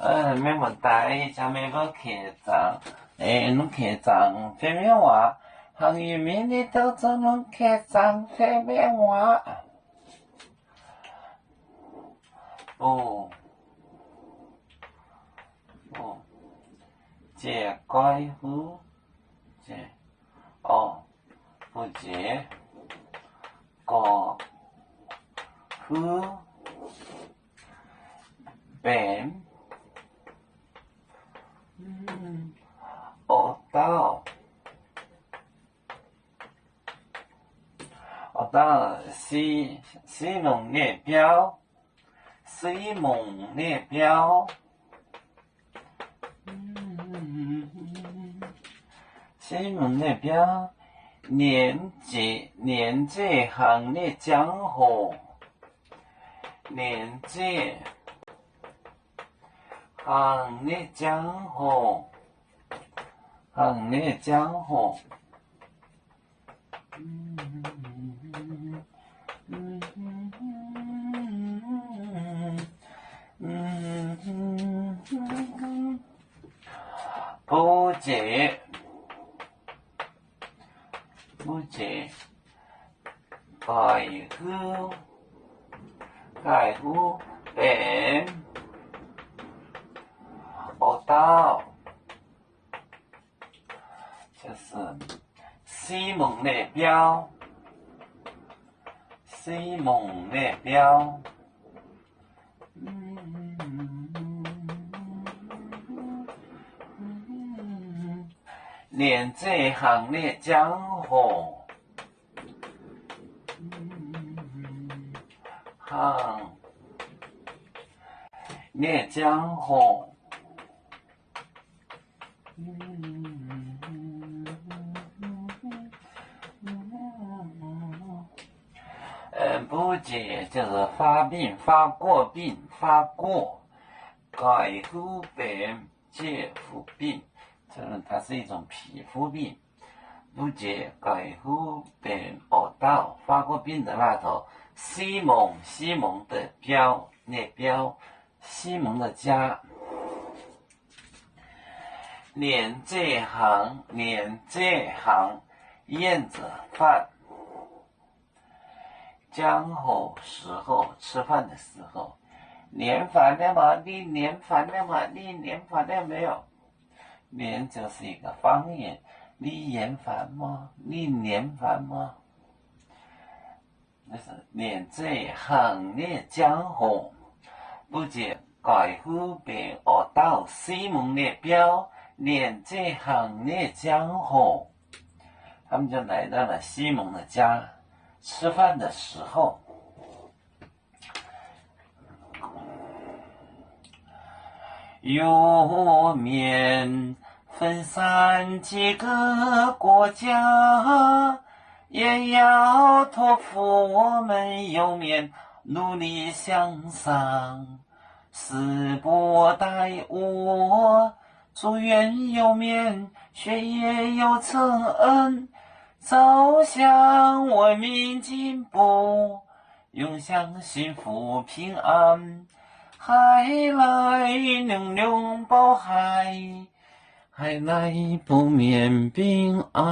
Mienh muoz-doic, jangx meih mbuo keix zaangc, mv keix zaangc fei mienv waac. Hnangv yie mingh ni douh zoux norm keix zaangc fei mienv waac. Buv, buv jiex goiv huv, orv, buv jiex gorx huv benx orv dauh. Orv dauh, Simon nyei biauv, Simon nyei biauv, Simon nyei biauv, nienz zeiz, nienz zeiz hnangv nyei jangx-hoc, nienz zeiz hnangv nyei jangx-hoc, hnangv nyei jangx-hoc. Buv jiex, buv jiex, gaih huv, gaih huv benx orv dauh. Simon nyei biauv, Simon nyei biauv, nienz zeiz hnangv nyei jangx-hoc, hnangv nyei jangx-hoc. Buv jiex 就是发病, 发过病, 发过, gaih huv benx jiex fuqv-binh, 它是一种皮肤病. Buv jiex gaih huv benx orv dauh 发过病的那头, Simon, Simon deix biauv, nyei biauv, Simon 的家. Nienz zeiz hnangv, nienz zeiz hnangv, 燕子饭, jangx-hoc 时候, 吃饭的时候. Nienz faix nyei maah, ninh nienz faix nyei maah, ninh nienz faix nyei maah. Nienz 就是一个方言, ninh nienz faix maah, ninh nienz faix maah. Nienz zeiz hnangv nyei jangx-hoc. Buv jiex gaih huv benx orv dauh Simon nyei biauv, nienz zeiz hnangv nyei jangx-hoc. 他们就来到了西蒙的家，吃饭的时候。 游牧民分散几个国家，也要托付我们游牧民努力向上，时不待我，祝愿游牧民学业有成恩，走向文明进步，永享幸福平安。 海来永永保海，海来不免平安。